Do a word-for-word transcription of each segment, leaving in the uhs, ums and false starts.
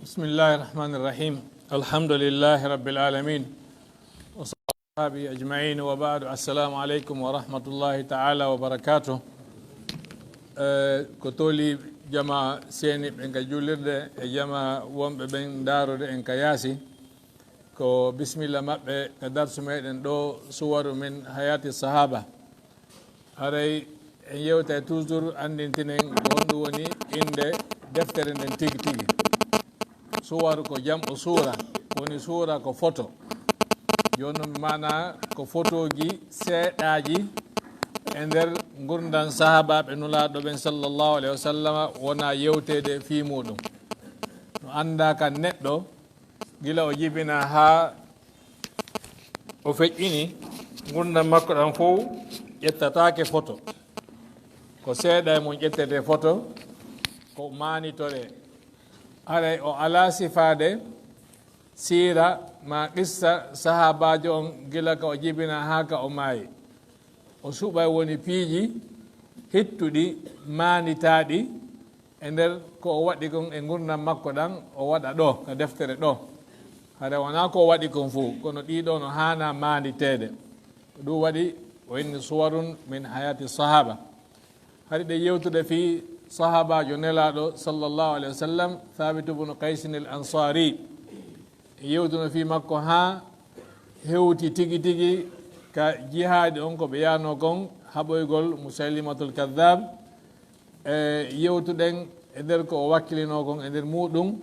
بسم الله الرحمن الرحيم. الحمد لله رب العالمين. وصحبه أجمعين وبعد. السلام عليكم ورحمة الله تعالى وبركاته. Eh, ko toli jama seeni ɓen ka jullirde e jama wonɓe ɓen ndaarude en ka yaasi. Ko bismilla maɓɓe ka darsu meɗen ɗo, suwaru min hayati sahaba. Haray en yewtay toujours, anndintinen ko honɗum woni innde deftere nden tigi tigi. Suwaru ko jam'u suura, woni suura ko foto. Jooni non, maana ko fotooji seeɗaaji e nder ngurndan sahaabaaɓe Nulaaɗo ɓen sallallahu alayhi wa sallama wona yewteede fii muuɗum. No anndaa kan neɗɗo, gila o jibinaa haa o feƴƴini, ngurndan makko ɗan fow ƴettataake foto. Ko seeɗa e mun ƴettetee foto, ko maanitoree. Haray o alaa sifaade siira maa qissa sahaabaajo on gila ka o jibinaa haa ka o maayi. O suɓay woni piiji hittuɗi, maanitaaɗi, e nder ko o waɗi kon e ngurndan makko ɗan, o waɗa ɗo, ka deftere ɗo. Hara wonaa ko o waɗi kon fow, kono ɗii ɗoo no haanaa maaniteede. Ko ɗum waɗi o inni suwarun min hayati sahaba. Hari ɗe yewtude fii sahaabaajo Nelaaɗo sallallahu alayhi wa sallam, Thabitu bunu Qaysin al Ansari. E yewtuno fii makko haa hewti tigi tigi ka jihaadi on ko ɓe yaanoo kon, haɓoygol Musaylimatul Kadhab. E yewtuɗen e nder ko o wakkilinoo kon e nder muuɗum,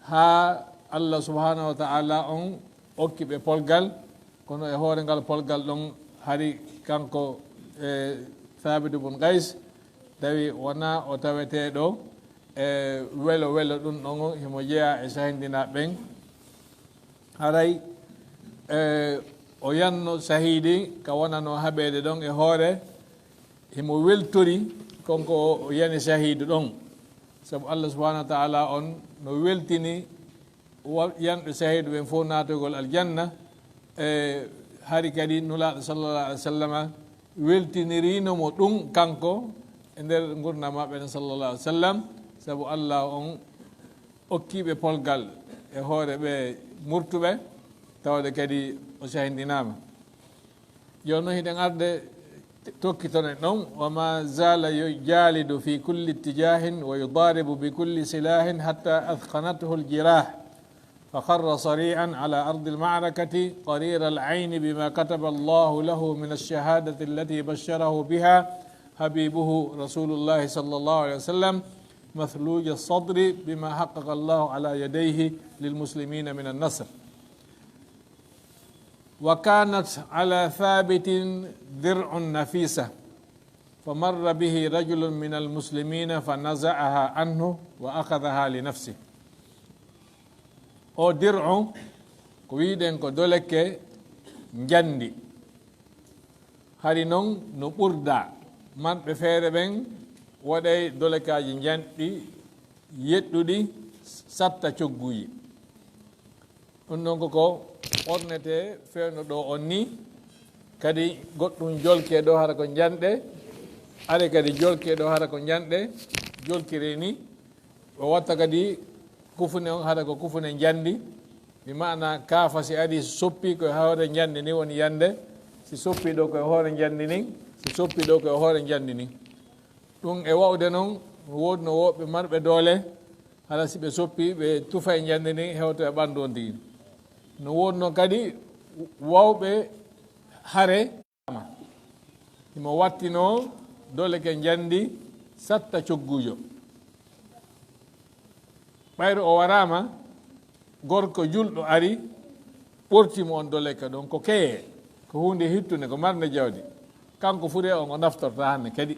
haa Allah subhanahu wa ta'ala on okki ɓe polgal, kono e hoore ngal polgal ɗon hari kanko, e, Thabitu bun Qays, tawi wonaa o taweteeɗo e welo welo ɗum ɗon, himo jeyaa e sahindinaaɓe ɓen. Haray, e, o yanno sahiidi ka wonanoo haɓeede ɗon e hoore, himo weltori kon ko o yani sahiidu ɗon. Sabu Allah subhanahu wa ta'ala on no weltini wa-, yanɓe sahiidu ɓen fow naatugol aljanna. E, hari kadi Nulaaɗo sallallahu alaihi wa sallama weltiniriino mo ɗum kanko e nder ngurndan maɓɓe ɗen sallallahu alaihi wa sallam, sabu Allah on okkiiɓe polgal e hoore ɓe murtuɓe, tawde kadi o sahindinaama. Jooni non hiɗen arde tokkitoɗen ɗon, وما زال يجالد في كل اتجاه ويضارب بكل سلاح حتى أثخنته الجراح، فخر صريعا على أرض المعركة قرير العين بما كتب الله له من الشهادة التي بشره بها حبيبه رسول الله صلى الله عليه وسلم، مثلوج الصدر بما حقق الله على يديه للمسلمين من النصر. وكانت على ثابت درع نفيسة، فمر به رجل من المسلمين فنزعها عنه وأخذها لنفسه. O dir'u, ko wi'uɗen ko doleke njanndi. Hari non no ɓurda, marɓe feere ɓen waɗay dolekaaji njanɗi yeɗɗuɗi satta cogguuji. Ɗum ɗon ko ko ɓornetee fewndo ɗo on ni, kadi goɗɗum jolke ɗo hara ko njanɗe, are kadi jolke ɗo hara ko njanɗe, jolkire ni. O watta kadi kufune on hara ko kufune njanndi, bi maana kaafa si ari soppi ko e hoore njanndi ni woni yande, si soppi ɗo ko e hoore njanndi ni, si soppi ɗo ko e hoore njanndi ni. Ɗum e wa'ude non, no woodi no woɓɓe marɓe doole, hara si ɓe soppi, ɓe tufa e njanndi ni, hewta e ɓanndu on tigi. No woodi non kadi wawɓe hare, himo wattinoo doleke njanndi satta cogguujo. Ɓayru o waraama, gorko julɗo ari, ɓorti mo on doleke ɗon, ko keye, ko huunde hittunde, ko marnde jawdi. Kanko fure on o naftorta hannde kadi.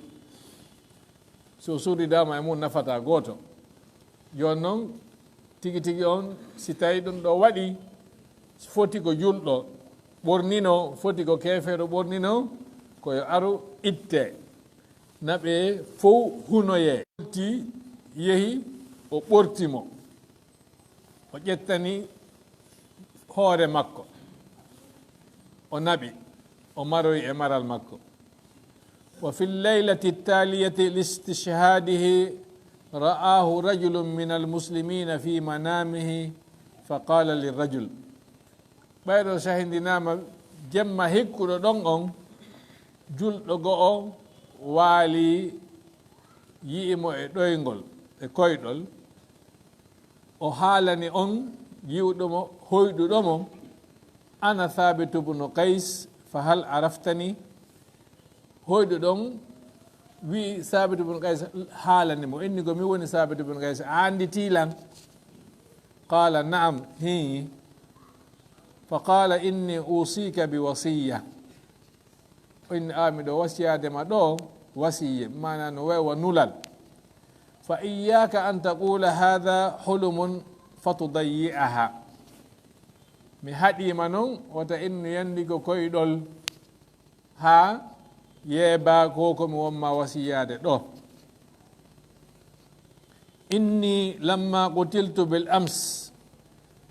So surridaama e mum nafataa gooto. Jooni non, tigi tigi on, si tawi ɗum ɗo waɗi, foti ko julɗo ɓorninoo, foti ko keefeero ɓorninoo, ko yo aru itte. Naɓe fow hunoyee. Ɓorti yehi, o ɓorti mo. O ƴettani hoore makko. O naɓi. O maroyi e maral makko. وفي الليلة التالية لاستشهاده رآه رجل من المسلمين في منامه فقال للرجل. Ɓayɗo sahindinaama jemma hikkuɗo ɗon on, julɗo go'o waali, yi'i mo e ɗoyngol, e koyɗol. O haalani on yi'uɗo mo, hoyɗuɗo mo, "Ana Thabitu bnu Qays, fa hal araftani?" Hoyɗuɗo on wi'i Thabitu bnu Qays, haalani mo, "Inni ko mi woni Thabitu bnu Qays, a annditi lan?" Qala, "Na'am, hii." Fa qala, "Inni usika bi wasiyya." O inni, "A, miɗo wasiyaade ma ɗo wasiyye, maana no wayi wa nulal. Fa iyyaka an taqula hadha hulumun fatudayyi'aha." Mi haɗii ma non, wota innu yandi ko koyɗol haa yeebaa ko ko mi won ma wasiyaade ɗo. "Inni lamma qutiltu bil ams,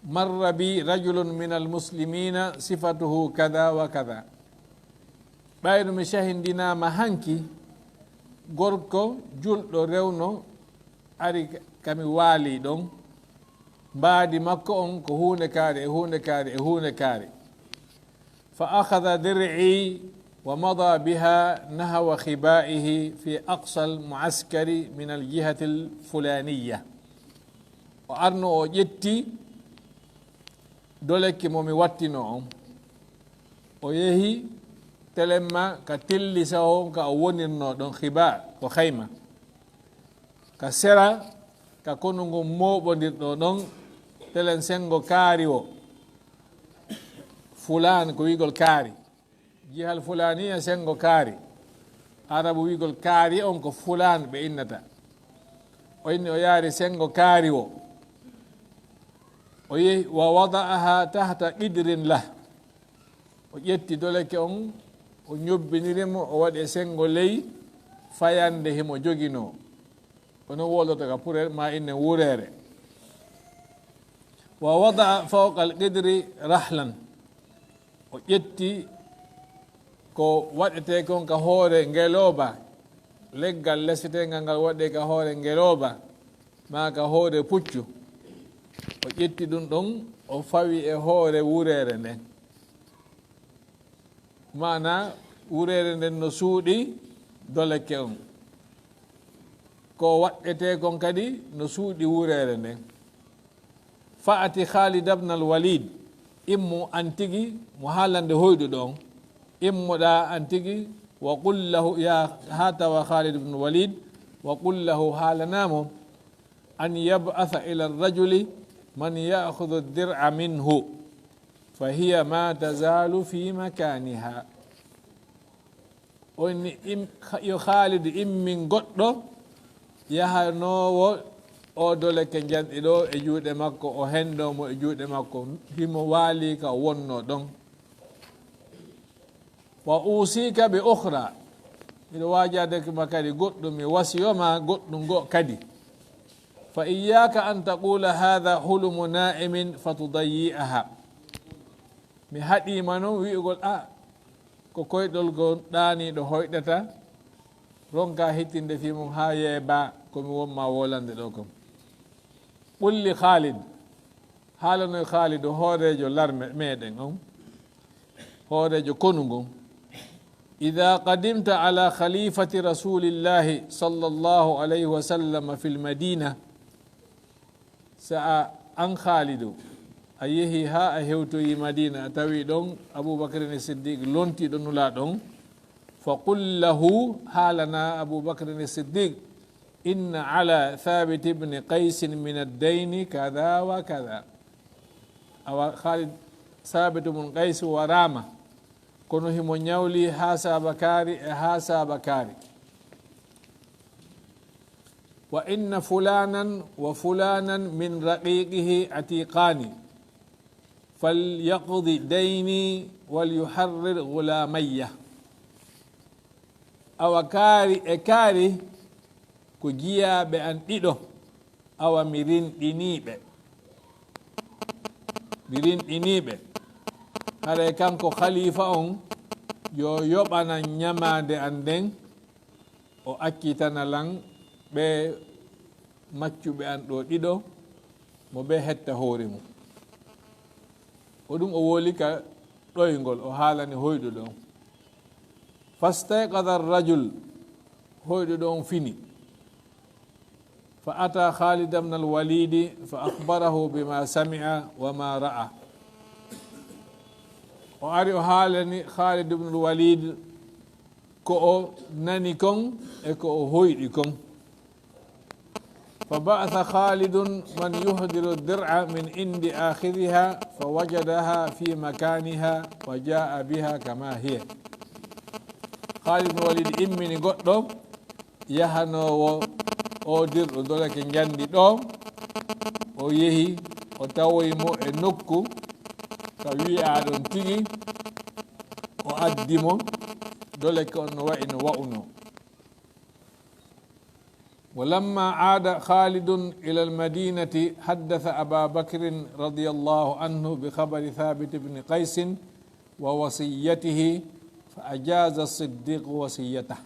marra bi rajulun min al muslimina sifatuhu kada wa kada." Ɓayno mi shahindinaama hanki, gorko julɗo rewno ari ka mi waali ɗon. Mbaadi makko on ko huunde kaari e huunde kaari e huunde kaari. Fa akhadha dir'i wa mada biha nahwa khibaihi fi aqsa al mu'askari min al jihati al fulaniyya. O arno o ƴetti dolekki mo mi wattino on. O yehi telemma ka tilli saho ka o wonirno ɗon, khiba ko khayma. Ka sera, ka konu ngun mooɓondirɗo ɗon, telen sengo kaari wo. Fulaan ko wi'gol kaari. Jihal fulaaniya sengo kaari. Arabu wi'gol kaari on ko fulaan ɓe innata. O inni o yaari sengo kaari wo. O yehi, "Wa wada'aha tahta qidrin lah." O ƴetti doleke on, o ñobbiniri mo, o waɗi e sengo ley fayande himo joginoo. Kono woloto ka pure ma inne wureere. "Wa wada'a fawqa al-qidri rahlan." O ƴetti ko waɗetee kon ka hoore ngelooba, leggal leseteengal ngal waɗee ka hoore ngelooba, maa ka hoore puccu. O ƴetti ɗum ɗon, o fawi e hoore wureere nden. Maana, wureere nden no suuɗi doleke on. Ko waɗetee kon kadi no suuɗi wureere nden. Fa'ati Khalid ibn al-Walid, immo an tigi mo haalande hoyɗuɗo on. Immoɗaa an tigi, wa qul lahu, ya, haa tawa Khalid ibn Walid, wa qul lahu, haalanaa mo, an yab'atha ila ar-rajuli man ya'khudhu ad-dir'a minhu, fa hiya ma tazalu fi makaniha. O inni, im-, yo Khaalidu immin goɗɗo yahanoowo o doleke njanɗi ɗo e juuɗe makko, o henndoo mo e juuɗe makko, himo waali ka o wonnoo ɗon. Wa usika bi ukhra, miɗo waajaade ma kadi goɗɗum, mi wasiyo ma goɗɗum goo kadi. Fa iyyaka an taqula hadha hulumu na'imin fatudayyi'aha. Mi haɗii ma non wi'ugol, "A, ko koyɗol goo ɗaaniiɗo hoyɗata, ronka hittinde fii mum haa yeebaa ko mi won ma wolande ɗo kon." Qul li Khalid, haalanoy Khalid, o hooreejo larme meɗen on, hooreejo konu ngon, "Idha qadimta ala khalifati rasulillahi sallallahu alayhi wa sallam fil madina," Sa a, an Khaalidu, a yehi haa a hewtoyi Madina, a tawi ɗon Abubakrin Siddiq lontiiɗo Nulaaɗo on, fa qul lahu, haalana Abubakrin Siddiq, inna ala Thabit ibn Qaysin min ad-dayni kada wa kada. Awa Khalid, Thabit ibn Qays waraama, kono himo ñawli haa saaba kaari e haa saaba kaari. Wa inna fulanan wa fulanan min raqiqihi atiqani, falyaqdi dayni walyuharrir gulamayya. Awa kaari e kaari ko jiyaaɓe an ɗiɗo, awa mi rinɗinii ɓe. Mi rinɗinii ɓe. Haray kanko khalifa on, yo yoɓanan ñamaande an nden, o accitana lan ɓe maccuɓe an ɗo ɗiɗo, mo ɓe hetta hoore mum. Ko ɗum o woli ka ɗoyngol, o haalani hoyɗuɗo on. Fastayqadha ar-rajul, hoyɗuɗo on fini. Fa ata Khalid ibn al-Walid fa akhbarahu bima sami'a wa ma ra'a. O ari o haalani Khalid ibn al-Walid ko o nani kon e ko o hoyɗi kon. Fa ba'atha Khalidun man yuhdiru ad-dir'a min indi akhidhiha fa wajadaha fi makaniha wa ja'a biha kama hiya. Khalid ibn Walid immini goɗɗo yahanoowo o dirɗo dolake njandi ɗo, o yehi, o tawoyi mo e nokku ka wi'a ɗon tigi, o addi mo, dolake on no wa'i no wa'uno. ولما عاد خالد إلى المدينة حدث أبا بكر رضي الله عنه بخبر ثابت بن قيس ووصيته فأجاز الصديق وصيته.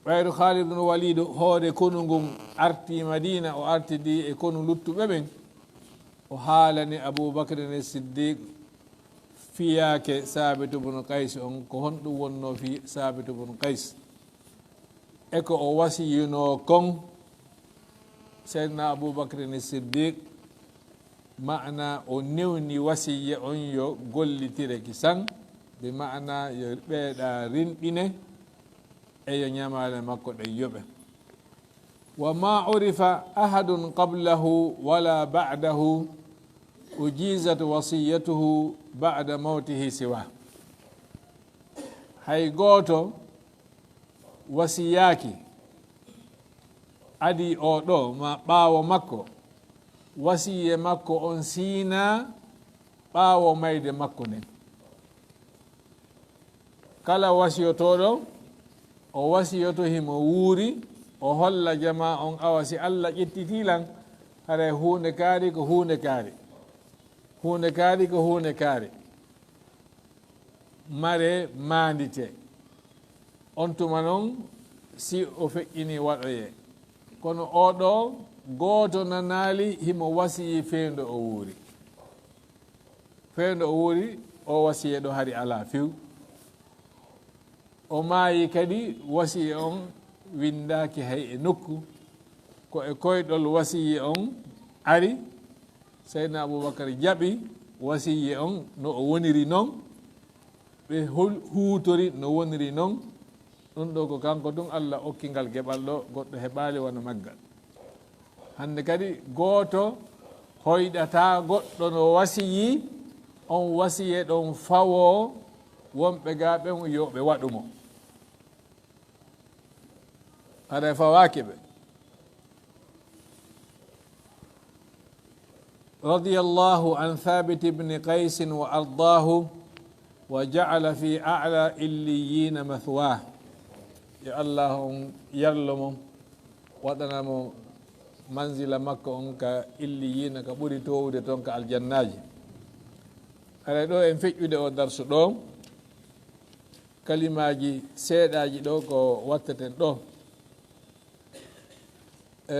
Ɓayru Khalid ibn Walid hoore konu ngun arti Madina, o artidi e konu luttuɓe ɓen, o haalani Abu Bakr as-Siddiq fiyaake Sabitu bun Qays on, ko honɗum wonnoo fii Sabitu bun Qays? E ko o wasiyunoo kon, Seydina Abu Bakr as-Siddiq, ma'ana o newni wasiyya on yo gollitire kisan, bi ma'ana yo ɓeeɗa rinɗine, e yo ñamaale makko ɗen yoɓe. وما عرف أحد قبله ولا بعده أجيزت وصيته بعد موته سواه. Hay gooto wasiyaaki adii oo ɗoo, ma ɓaawo makko, wasiyye makko on siinaa ɓaawo mayde makko nden. Kala wasiyotooɗo, o wasiyoto himo wuuri, o holla jamaa on, awa si Alla ƴettitii lan, haray huunde kaari ko huunde kaari. Huunde kaari ko huunde kaari. Mare maandite. On tuma non, si o feƴƴini waɗoye. Kono oo ɗoo, gooto nanaali himo wasiyi fewndo o wuuri. Fewndo o wuuri, o wasiye ɗoo hari alaa few. O maayi kadi, wasiye on winndaaki hay e nokku. Ko e koyɗol wasiye on ari, Seydina Abubakar jaɓi wasiye on no o woniri non, ɓe hul-, huutori no woniri non. Ɗum ɗoo ko kanko tun Alla okki ngal geɓal ɗoo, goɗɗo heɓaali wano maggal. Hannde kadi gooto hoyɗataa goɗɗo no wasiyi, on wasiye ɗon fawoo wonɓe gaa ɓen yo ɓe waɗu mo. Haray fawaaki ɓe. رضي الله عن ثابت بن قيس وأرضاه وجعل في أعلى عليين مثواه. Yo Allah on yarlo mo, waɗana mo manzila makko on ka illiyiina, ka ɓuri toowude ton ka aljannaaji. Haray ɗoo en feƴƴude oo darsu ɗoo, kalimaaji seeɗaaji ɗoo ko watteten ɗoo. E,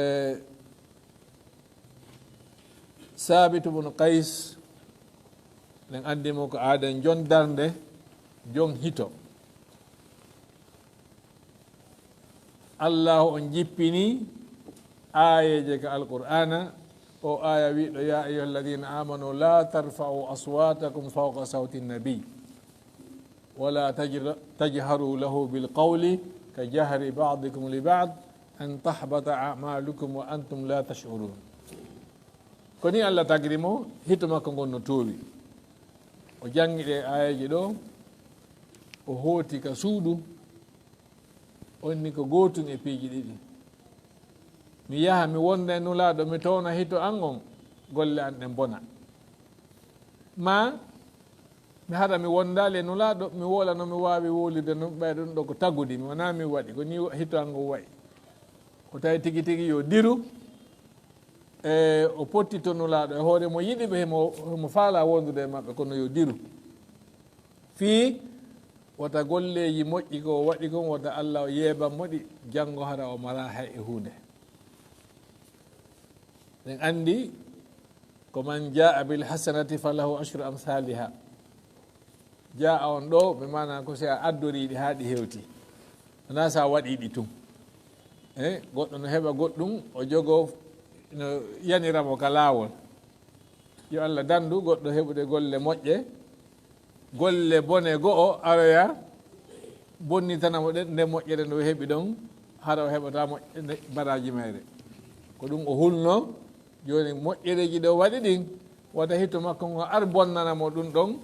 Saabitu bun Qays, en anndi mo ko aaden jon darnde, jon hito. Allaahu on jippini aayeeje ka Alqur'aana. O aaya wi'ɗo, "يا أيها الذين آمنوا لا ترفعوا أصواتكم فوق صوت النبي ولا تجر-، تجهروا له بالقول كجهر بعضكم لبعض أن تحبط أعمالكم وأنتم لا تشعرون." Ko nii Allah tagri mo, hito makko ngon no toowi. O janngi ɗee aayeeje ɗoo, o hooti ka suudu, on ni ko gootun e piiji ɗiɗi. Mi yaha, mi wonda e Nulaaɗo, mi towna hito an on, golle an ɗen bona. Maa mi hara mi wondaali e Nulaaɗo, mi woola no mi waawi wowlirde non, ɓay ɗum ɗoo ko tagudi, mi wonaa mi waɗi, ko nii hito an ngon wa'i. O tawi tigi tigi yo diru, e o pottito Nulaaɗo, e hoore mo yiɗi ɓe, himo, himo faalaa wondude e maɓɓe, kono yo diru. Fii Wata golleeji moƴƴi ko o waɗi kon, wata Allah o yeeban mo ɗi, janngo hara o mara hay e huunde. Ɗen anndi ko man jaa bil hasanati falahu ashru amsaliha. Jaa on ɗo, ɓe maana ko si a addori ɗi haa ɗi hewti. Wonaa si a waɗi ɗi tun. Eh, goɗɗo no heɓa goɗɗum, o jogo no yanira mo ka laawol. Yo Allah dandu goɗɗo heɓude golle moƴƴe, golle bone go'o aroya bonnitana mo ɗen, nde moƴƴere nde o heɓi ɗon, hara o heɓata moƴƴere, baraaji mayre. Ko ɗum o hulno, jooni moƴƴereeji ɗo waɗi ɗin, wata hito makko ngo ar bonnana mo ɗum ɗon,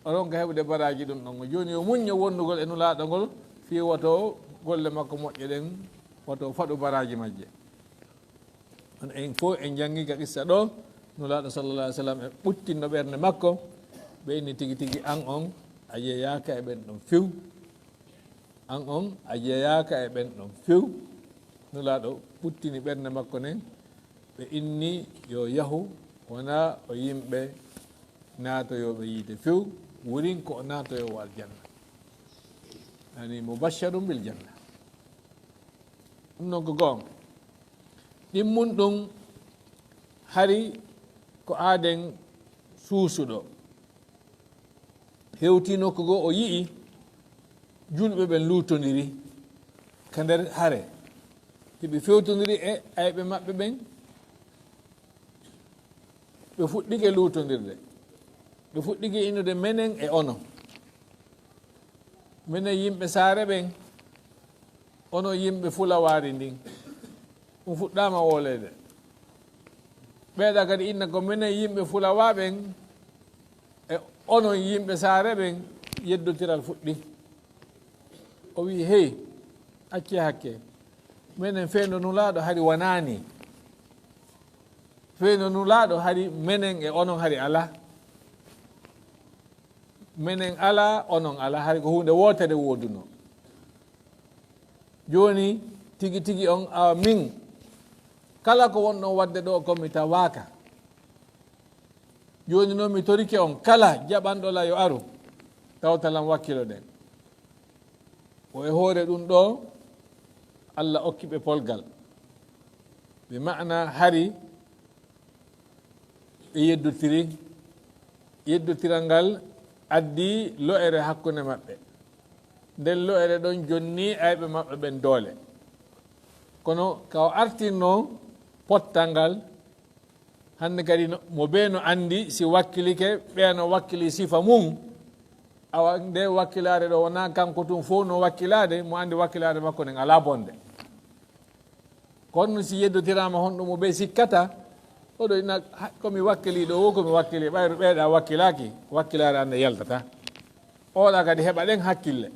o ronka heɓude baraaji ɗum ɗon. Jooni yo muñño wondugol e Nulaaɗo ngol, fii woto golle makko moƴƴe ɗen, woto faɗu baraaji majje. On en fof en janngi ka qissa ɗo, Nulaaɗo sallallahu alaihi wasallam e ɓuttinno ɓernde makko, ɓe inni tigi tigi an on a jeyaaka e ɓen ɗon few. An on a jeyaaka e ɓen ɗon few. Nulaaɗo ɓuttini ɓernde makko nden, ɓe inni yo yahu, wonaa o yimɓe naatoyooɓe yiite few, wurin ko o naatoyoowo aljanna. Yani mubashsharun bil janna. Ɗum noon ko goonga. Ɗimmun ɗum hari ko aaden suusuɗo. Hewti nokku goo o yi'i julɓe ɓen luutondiri ka nder hare. Hiɓe fewtondiri e ayɓe maɓɓe ɓen. Ɓe fuɗɗike luutondirde. Ɓe fuɗɗike innude menen e onon. Menen yimɓe saare ɓen, onon yimɓe fulawaari ndin. Ɗum fuɗɗaama wooleede. Ɓeeɗa kadi inna ko menen yimɓe fulawaa ɓen e onon yimɓe saare ɓen, yeddotiral fuɗɗi. O wi'i, "Hey, accee hakke. Menen fewndo Nulaaɗo hari wanaani. Fewndo Nulaaɗo hari menen e onon hari alaa. Menen alaa, onon alaa, hari ko huunde wootere woodunoo. Jooni tigi tigi on, awa min, kala ko wonɗon waɗde ɗo ko mi tawaaka. Jooni noon mi torike on, kala jaɓanɗo la yo aru, tawta lan wakkiloɗen." O e hoore ɗum ɗo, Allah okki ɓe polgal. Ɓe maana hari ɓe yeddotiri. Yeddotiral ngal addi lo'ere hakkunde maɓɓe. Nden lo'ere ɗon jonni ayɓe maɓɓe ɓen doole. Kono ka o artirno pottal ngal, hannde kadi no, mo bee no anndi si wakkilike, ɓeya no wakkili sifa mum. Awa nde wakkilaare ɗo wonaa kanko tun fow no wakkilaade, mo anndi wakkilaare makko nden alaa bonde. Kono si yeddotiraama honɗo mo ɓe sikkata, oɗo ina, ha, ko mi wakkili ɗo, wo ko mi wakkili, ɓayro ɓeeɗa wakkilaaki, wakkilaare an nde yaltata. Oɗa kadi heɓa ɗen hakkille.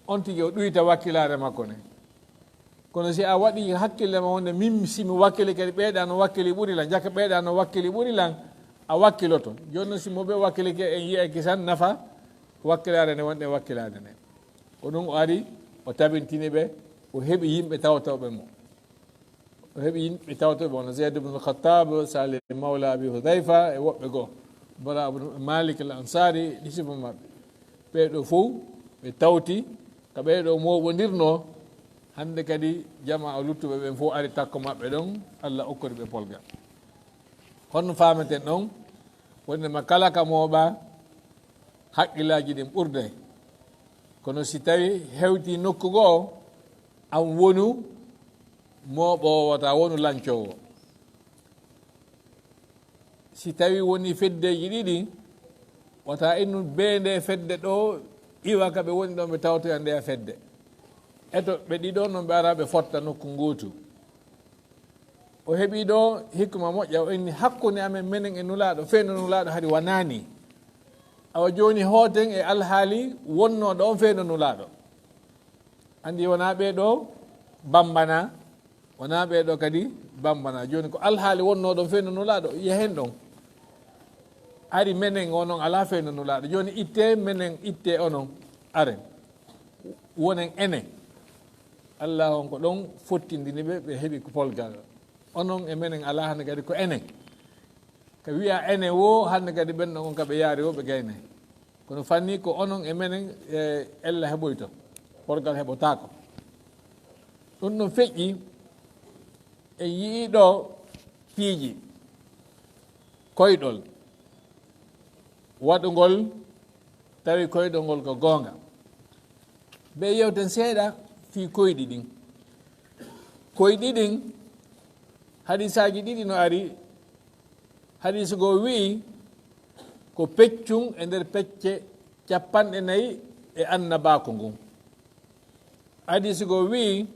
On tigi o ɗuyta wakkilaare makko nden. Kono si a waɗi hakkille ma wonde min si mi wakkili kadi ɓeeɗa no wakkili ɓuri lan, jaka ɓeeɗa no wakkili ɓuri lan, a wakkiloto. Jooni noon si mo ɓe wakkilike en yi'ay kisan nafa wakkilaare nde wonɗen wakkilaade nden. Ko ɗum o ari, o tabintini ɓe, o heɓi yimɓe tawtawɓe mo. O heɓi yimɓe tawtawɓe, wano Zayd ibn al-Khattab, Salim mawla Abi Hudhayfa, e woɓɓe goo. Bara ibn Malik al-Ansari, ɗi sifa maɓɓe. Ɓee ɗoo fow, ɓe tawti, ka ɓee ɗoo mooɓondirnoo, hannde kadi jamaa o luttuɓe ɓen fow ari takko maɓɓe ɗon, Allah okkori ɓe polgal. Honno faameten ɗon? Wonde ma kala ka mooɓa, haqqillaaji ɗin ɓurday. Kono si tawi hewti nokku goo, an wonu mooɓoowo, wata wonu lancoowo. Si tawi woni feddeeji ɗiɗi, wata innu bee nde fedde ɗo iwa ka ɓe woni ɗon ɓe tawtoya ndeya fedde. Eto ɓe ɗiɗo non ɓe ara ɓe fotta nokku ngootu. O heɓi ɗo hikma moƴƴa, o inni hakkunde amen menen e Nulaaɗo, fewndo Nulaaɗo hari wanaani. Awa jooni hooten e alhaali wonnooɗo on fewndo Nulaaɗo. Anndi wonaa ɓee ɗo bambanaa, wonaa ɓee ɗo kadi bambanaa. Jooni ko alhaali wonnoo ɗon fewndo Nulaaɗo, yehen ɗon. Ari menen onon alaa fewndo Nulaaɗo. Jooni ittee menen, ittee onon, aren. Wonen enen. Allah on ko ɗon fottindini ɓe, ɓe heɓi ko polgal. Onon e menen alaa hannde kadi ko enen. Ka wi'a enen wo, hannde kadi ɓen ɗon on ka ɓe yaari wo ɓe gaynay. Kono fanni ko onon e menen, e, ella heɓoyto, porgal heɓotaako. Ɗum ɗum feƴƴi, en yi'ii ɗo piiji, koyɗol waɗungol, tawi koyɗol ngol ko goonga. Ɓe yewten seeɗa fii koyɗi ɗin. Koyɗi ɗin, hadiisaaji ɗiɗi no ari. Hadiis goo wi'i ko peccun e nder pecce capanɗe nayi e annabaaku ngun. Hadiis goo wi'i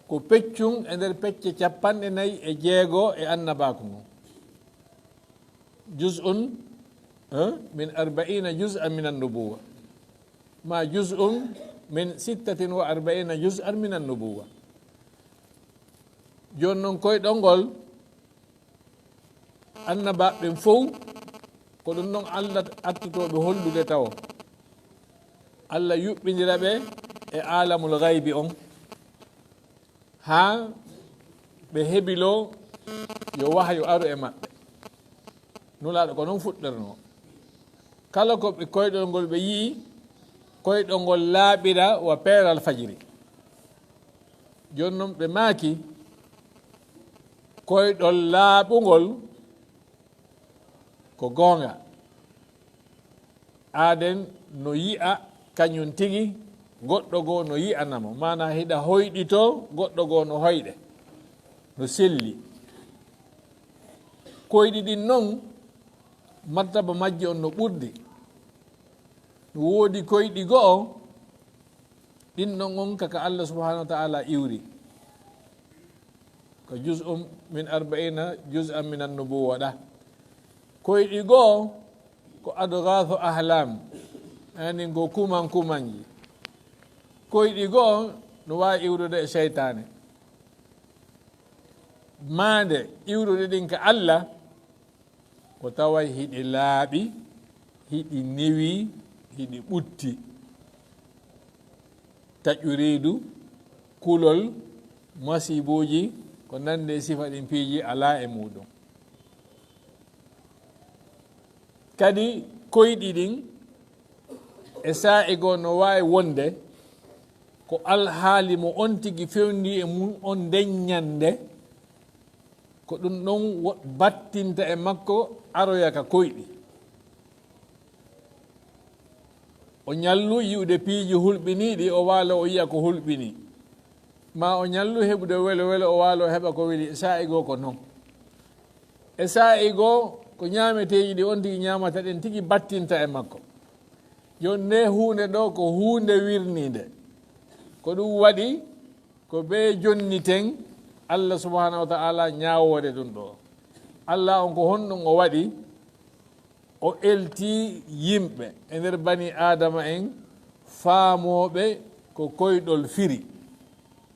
ko peccun e nder pecce capanɗe nayi e jeego e annabaaku ngun. Juz'un, eh, min arba'iina juz'an min annubuwa. Ma juz'un min sittatin wa arba'iina juz'an min annubuwa. Jooni non koyɗol ngol, annabaaɓe ɓen fow, ko ɗum ɗon Allah attotoo ɓe hollude tawo. Allah yuɓɓindira ɓe e aalamul gaybi on, haa ɓe hebiloo yo wahayu aru e maɓɓe. Nulaaɗo ko non fuɗɗornoo. Kala ko ɓe koyɗol ngol ɓe yi'i, koyɗol ngol laaɓira wa peeral fajiri. Jooni non ɓe maaki, koyɗol laaɓungol ko goonga. Aaden no yi'a kañum tigi, goɗɗo goo no yi'ana mo. Maanaa hiɗa hoyɗitoo, goɗɗo goo no hoyɗe, no selli. Koyɗi ɗin non, martaba majji on no ɓurdi. No woodi koyɗi go'o, ɗin ɗon on ka, ka Allah subhanahu wa ta'ala iwri. Ko juz'un min arba'iina juz'an min annubuwa ɗa. Koyɗi go'o ko adghaathu ahlam. Ani ko kuman kumanji. Koyɗi go'o no waawi iwrude e seytaane. Maande iwrude ɗin ka Allah, ko taway hiɗi laaɓi, hiɗi newi, hiɗi ɓutti. Taƴu reedu, kulol, masiibooji, ko nandi e sifa ɗin piiji alaa e muuɗum. Kadi koyɗi ɗin e saa'i goo no waawi wonde ko alhaali mo on tigi fewndi e mum on nden ñande, ko ɗum ɗon wo-, battinta e makko aroya ka koyɗi. O ñallu yi'ude piiji hulɓiniiɗi, o waalo o yi'a ko hulɓinii. Maa o ñallu heɓude welo welo, o waalo o heɓa ko weli. E saa'i goo ko non. E saa'i goo ko ñaameteeji ɗi on tigi ñaamata ɗin tigi battinta e makko. Jooni nde huunde ɗoo ko huunde wirniinde. Ko ɗum waɗi ko ɓe jonniten Allah subhanahu wa ta'ala ñaawoore ɗum ɗoo. Allah on ko honɗum o waɗi? O elti yimɓe e nder bani Aadama en faamooɓe ko koyɗol firi,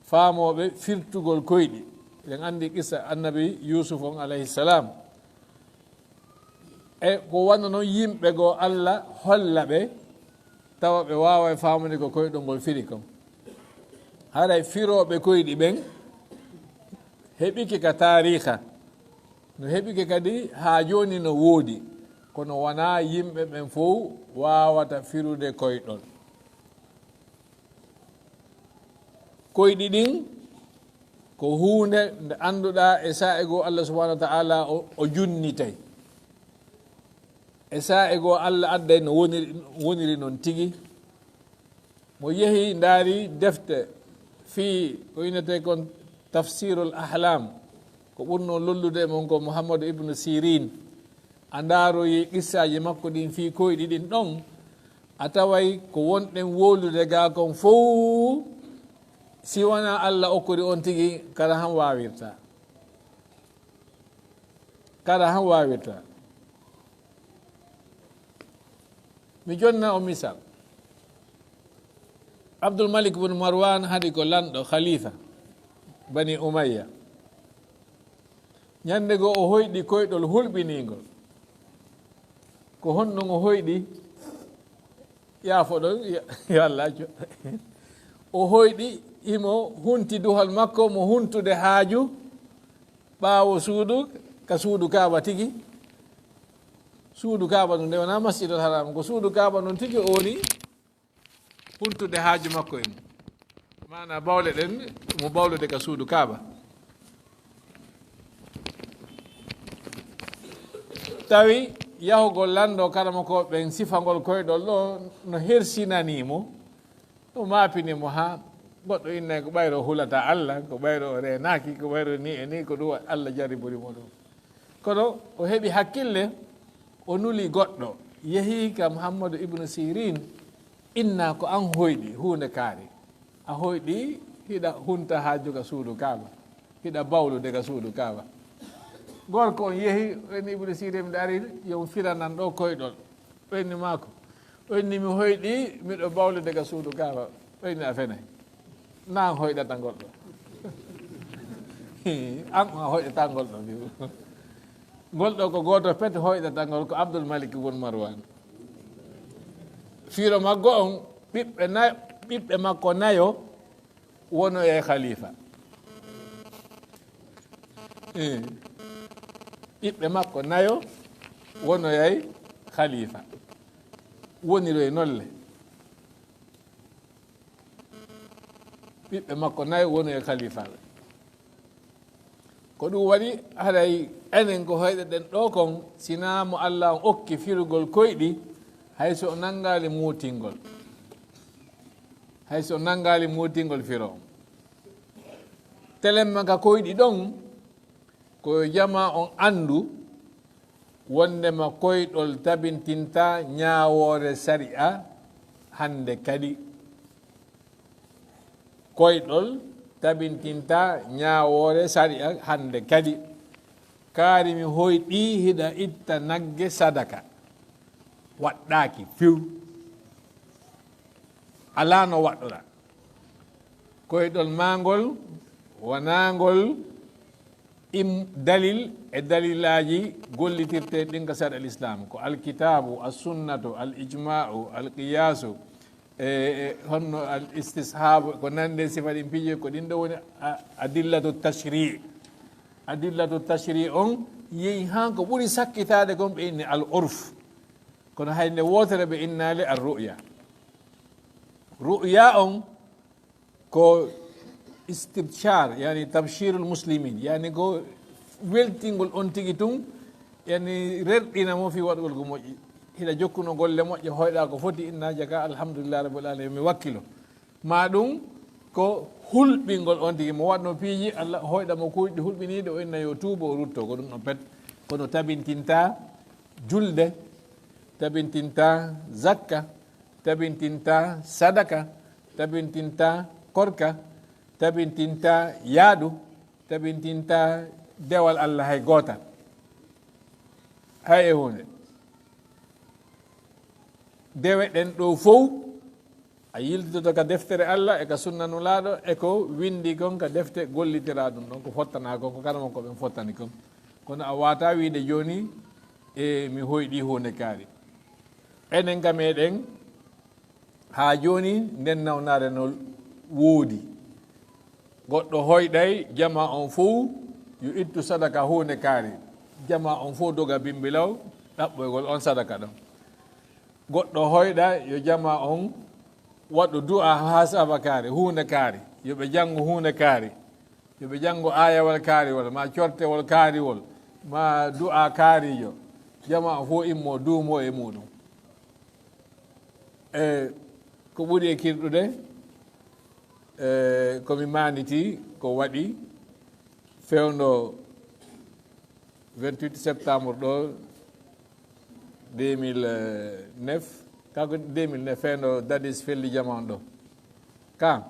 faamooɓe firtugol koyɗi. Eɗen anndi qissa annabi Yuusuf on alayhi salam. E ko wano non yimɓe goo Allah holla ɓe, tawa ɓe waaway faamude ko koyɗol ngol firi kon. Haray firooɓe koyɗi ɓen heɓike ka taariika, no heɓike kadi haa jooni no woodi, kono wanaa yimɓe ɓen fow waawata firude koyɗol. Koyɗi ɗin ko huunde nde annduɗaa e saa'i goo Allah subhanahu wa ta'ala o, o junnitay. E saa'i goo Allah adday no woniri, woniri non tigi. Mo yehi ndaari defte fii ko innetee kon Tafsirul Ahlam, ko ɓurnoo lollude e mon ko Muhammadu Ibnu Sirin. A ndaaroyi qissaaji makko ɗin fii koyɗi ɗin ɗon, a taway ko wonɗen wowlude gaa kon fow, si wanaa Allah okkori on tigi, kara han waawirta. Kara han waawirta. Mi jonna on misal. Abdul Malik bin Marwan haɗi ko lanɗo, khalifa, Bani Umayya. Ñande goo o hoyɗi koyɗol hulɓiniingol. Ko honɗum o hoyɗi? Yaafoɗon, yo, yo Allah accu. O hoyɗi, himo hunti duhal makko, mo huntude haaju ɓaawo suudu, ka suudu Kaaba tigi. Suudu Kaaba ndun nde wonaa Masjidul Haram, ko suudu Kaaba ndun tigi o woni huntude haaju makko en. Maana bawle ɗen mo bawlude ka suudu Kaaba. Tawi yahugol lanndo karamokooɓe ɓen sifagol koyɗol ɗo no hersinanii mo, o maapini mo haa goɗɗo innay ko ɓayro o hulataa Alla, ko ɓayro o reenaaki, ko ɓayro nii e nii, ko ɗum Alla jarribori mo ɗum. Kono o heɓi hakkille, o nuli goɗɗo, yehi ka Muhammadu ibnu Sirin, inna ko an hoyɗi huunde kaari. A hoyɗi hiɗa hunta haaju ka suudu Kaaba, hiɗa bawlude ka suudu Kaaba. Gorko on yehi, o inni Ibnu Sirin, miɗo ari yo mi firanan ɗo koyɗol. O inni maako, o inni mi hoyɗi, miɗo bawlude ka suudu Kaaba. O inni a fenay. Na an hoyɗata ngol ɗo. An a hoyɗata ngol ɗo, mbi'u. Ngol ɗo ko gooto pet hoyɗata ngol, ko Abdul Malik ibn Marwan. Firo maggo on, ɓiɓɓe nay-, ɓiɓɓe makko nayo wonoyay khalifa. Eh. Ɓiɓɓe makko nayo wonoyay khalifa. Woniroy nolle. Ɓiɓɓe makko nayo wonoyay khalifaaɓe. Ko ɗum waɗi haray enen ko hoyɗeɗen ɗo kon, sinaa mo Alla on okki firugol koyɗi, hay so o nanngaali muutingol. Hay so o nanngaali muutingol firo on. Telemma ka koyɗi ɗon, ko yo jamaa on anndu wonndema koyɗol tabintintaa ñaawoore sari'a hannde kadi. Koyɗol tabintintaa ñaawoore sari'a hannde kadi. Kaari mi hoyɗii hiɗa itta nagge sadaka. Waɗɗaaki few. Alaa no waɗɗora. Koyɗol maa ngol wonaa ngol im-, dalil e dalilaaji gollitirteeɗi ɗin ka sari'a al-Islam. Ko al-kitaabu, as-sunnatu, al-ijmaa'u, al-qiyaasu, e, e, honno al-istishaabu, ko nandi e sifa ɗin piiji, ko ɗin ɗo woni a-, adillatu tashri'. Adillatu tashri' on yehi haa ko ɓuri sakkitaade kon ɓe inni al-urf. Kono hay nde wootere ɓe innaali ar-ru'ya. Ru'ya on ko istibshar, yani tabshirul muslimin, yani ko weltingol on tigi tun, yani rerɗina mo fii waɗugol ko moƴƴi. Hiɗa jokkuno golle moƴƴe, hoyɗa ko foti, inna jaka, alhamdulillah rabbil alamin, mi wakkilo. Ma ɗum ko hulɓingol on tigi, mo waɗno piiji, Allah hoyɗa mo kuuɗi hulɓiniiɗi, o inna yo tuubo, o rutto, ko ɗum ɗon pet. Kono tabintinta julde, tabintinta zakka, tabintinta sadaka, tabintinta korka, tabintinta yaadu, tabintinta dewal Allah hay gootal. Hay e huunde. Dewe ɗen ɗo fow, a yiltitoto ka deftere Allah e ka sunna Nulaaɗo e ko winndi kon ka defte gollitiraa ɗum ɗon, ko fottanaa kon, ko karamokooɓe ɓen fottani kon. Kono a waawataa wiide jooni, e mi hoyɗii huunde kaari. Enen ka meɗen, haa jooni nden nawnaare no woodi. Goɗɗo hoyɗay, jamaa on fow yo ittu sadaka huunde kaari. Jamaa on fow doga bimbilaw ɗaɓɓoygol on sadaka ɗon. Goɗɗo hoyɗa, yo jamaa on waɗu du'a haa saba kaari, huunde kaari. Yo ɓe janngu huunde kaari. Yo ɓe janngu aayawol kaariwol, maa cortewol kaariwol, maa du'a kaarijo. Jamaa on fow immo duumo e muuɗum. E ko ɓuri e kirɗude, e ko mi maanitii ko waɗi fewndo vingt-huit septembre ɗo deux mille neuf, ka ko deux mille neuf, fewndo Dadis felli jamaa on ɗo. Ka,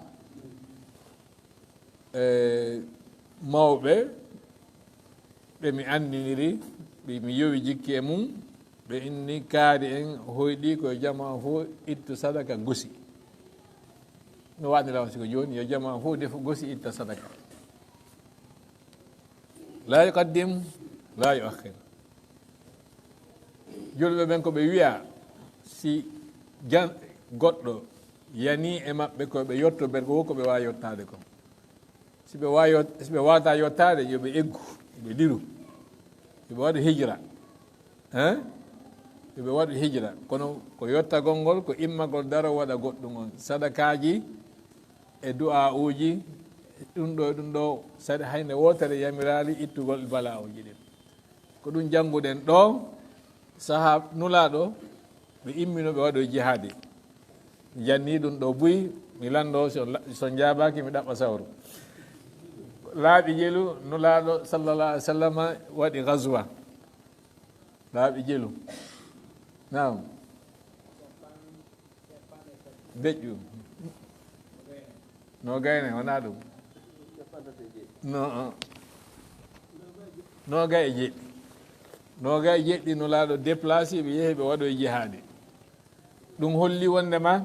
e, mawɓe ɓe mi anndiniri, ɓe mi yowi jikki e mum, ɓe inni kaari en hoyɗi ko jamaa fof ittu sadaka gosi. No waɗi law siko jooni, yo jamaa fof defu gosi itta sadaka. La yuqaddim, la yuakhir. Julɓe ɓen ko ɓe wiya, si jan-, goɗɗo yani e maɓɓe ko ɓe yotto berko ko ɓe waawi yottaade kon. Si ɓe waawi yot-, si ɓe waawataa yottaade, yo ɓe eggu, yo ɓe liru, yo ɓe waɗu hijra. Hein? Yo ɓe waɗu hijra, kono ko yottagol ngol, ko immagol daro waɗa goɗɗum on. Sadakaaji e du'aa'uuji, ɗum ɗo e ɗum ɗo, saɗi hay nde wootere yamiraali ittugol bala'uuji ɗin. Ko ɗum jannguɗen ɗo, sahaa Nulaaɗo, ɓe immino ɓe waɗoyi jihaadi. Mi jannii ɗum ɗo buy, mi lanndoo, so la-, so njaabaaki, mi ɗaɓɓa sawru. Laaɓi jelu, Nulaaɗo sallallahu alaihi wasallam waɗi gazwa. Laaɓi jelu. Naam. Deƴƴu. No gayne, wonaa ɗum. No, uh, no gay e jeɗɗi. No gay e jeɗɗi Nulaaɗo déplacé, ɓe yehi ɓe waɗoyi jihaadi. Ɗum holli wonde ma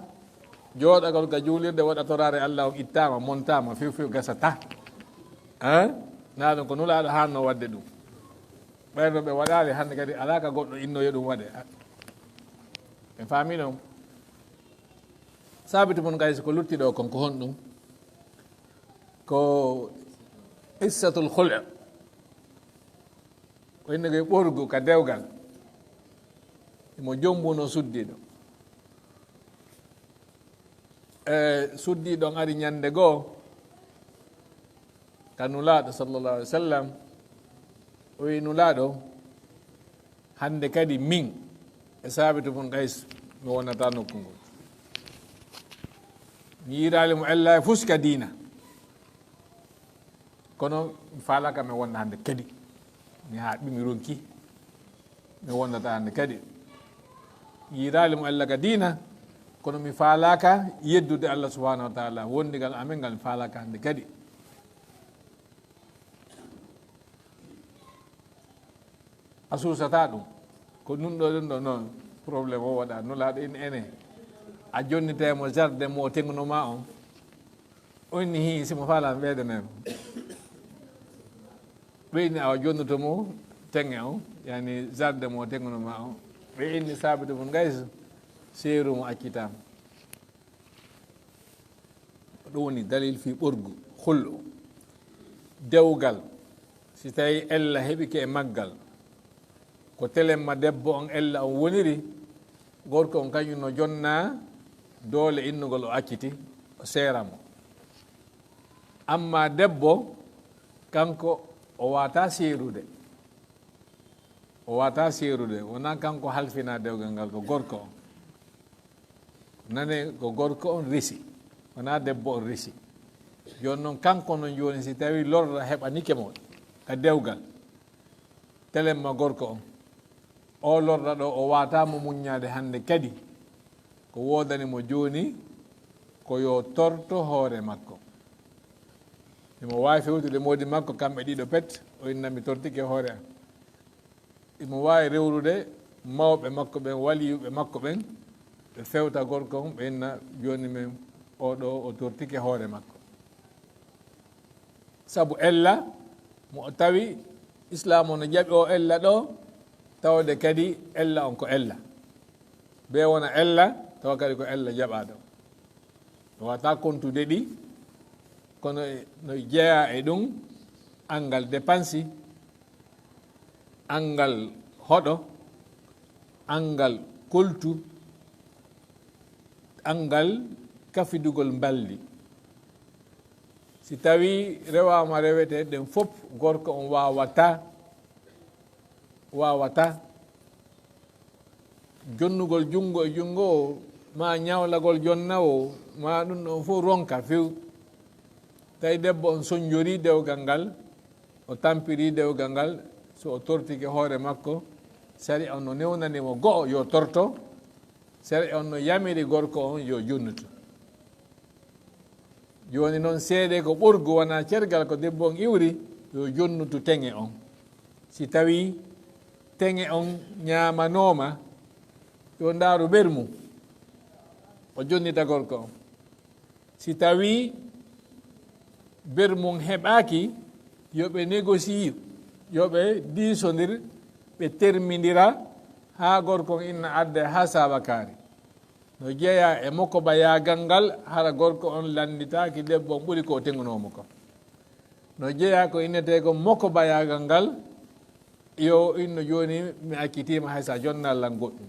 jooɗagol ka juulirde waɗa toraare Allah on ittaama, montaama, few few gasata. Hein? Na ɗum ko Nulaaɗo haanno waɗde ɗum. Ɓayno ɓe waɗaali hannde kadi alaa ka goɗɗo inno yo ɗum waɗe. Ɓe faami ɗon. Saabitu bun Qays ko lutti ɗo kon ko honɗum? Ko qissatul khul'. Ko innde ɓorgu ka dewgal. Imo jombuno suddiɗo. E suddiɗo on ari ñande goo ka Nulaaɗo sallallahu alaihi wasallam. O wi, "Nulaaɗo, hannde kadi min e Saabitu bun Qays mi wonata nokku ngol. Mi yiɗaali mo ella e fuska diina. Kono mi faalaaka mi wonda hannde kadi. Mi haaɓi, mi ronki. Mi wondata hannde kadi. Mi yiɗaali mo ella ka diina, kono mi faalaaka yeddude Allah subhanahu wa ta'ala. Wondigal amen ngal mi faalaaka hannde kadi." A suusata ɗum. Ko ɗum ɗo, ɗum ɗo noon problème o waɗa. Nulaaɗo ina ene. A jonnitay mo jardin mo o teŋuno ma on. O inni, "Hii, si mo faalaama ɓeydanay mo." Ɓe inni, "Awa jonnuto mo teŋe on, yani jardin mo o teŋuno ma on." Ɓe inni Saabitu bun Qays, seeru mo accitaama. Ɗum woni dalil fii ɓorgu, khul'. Dewgal, si tawi ella heɓike e maggal, ko telemma debbo on ella on woniri, gorko on kañum no jonna doole innugol o acciti, o seera mo. Amma debbo, kanko o waata seerude. O waata seerude, wonaa kanko halfina dewgal ngal, ko gorko on. Nane ko gorko on resi, wonaa debbo on resi. Jooni noon kanko noon jooni si tawi lorra heɓanike mo ka dewgal, telemma gorko on. O lorra ɗo o waata mo muññaade hannde kadi. Ko woodani mo jooni ko yo torto hoore makko. Imo waawi fewtude moodi makko kamɓe ɗiɗo pet, o inna mi tortike hoore am. Imo waawi rewrude mawɓe makko ɓen, waliyuɓe makko ɓen, ɓe fewta gorko on, ɓe inna jooni men oo ɗoo o tortike hoore makko. Sabu ella mo o tawi Islaam o no jaɓi o ella ɗo, tawde kadi ella on ko ella. Bee wona ella, tawa kadi ko ella jaɓaaɗo. Wata kontude ɗi, kono e, no jeyaa e ɗum anngal depansi, anngal hoɗo, anngal koltu, anngal kafidugol mballi. Si tawii rewaama rewete ɗen fof, gorko on waawata, waawata jonnugol junngo e junngo o, maa ñawlagol jonna o, maa ɗum ɗon fof ronka few. Tawi debbo on sonjorii dewgal ngal, o tampirii dewgal ngal, so o tortike hoore makko, sariya on no newnani mo go'o yo torto, sariya on no yamiri gorko on yo jonnutu. Jooni noon, seede ko ɓorgu, wonaa cergal, ko debbo on iwri, yo jonnutu teŋe on. Si tawii teŋe on ñaamanooma, yo ndaaru bermu, o jonnita gorko on. Si tawii bermu on heɓaaki, yo ɓe négocier, yo ɓe diisondir, ɓe termindira, haa gorko on inna adda haa saabakaari. No jeyaa e mokobayaagal ngal, hara gorko on lannditaaki debbo on ɓuri ko o teŋunoo mo kon. No jeyaa ko innetee ko mokobayaagal ngal, yo inno jooni mi accitiima hay so a jonnaa lan goɗɗum.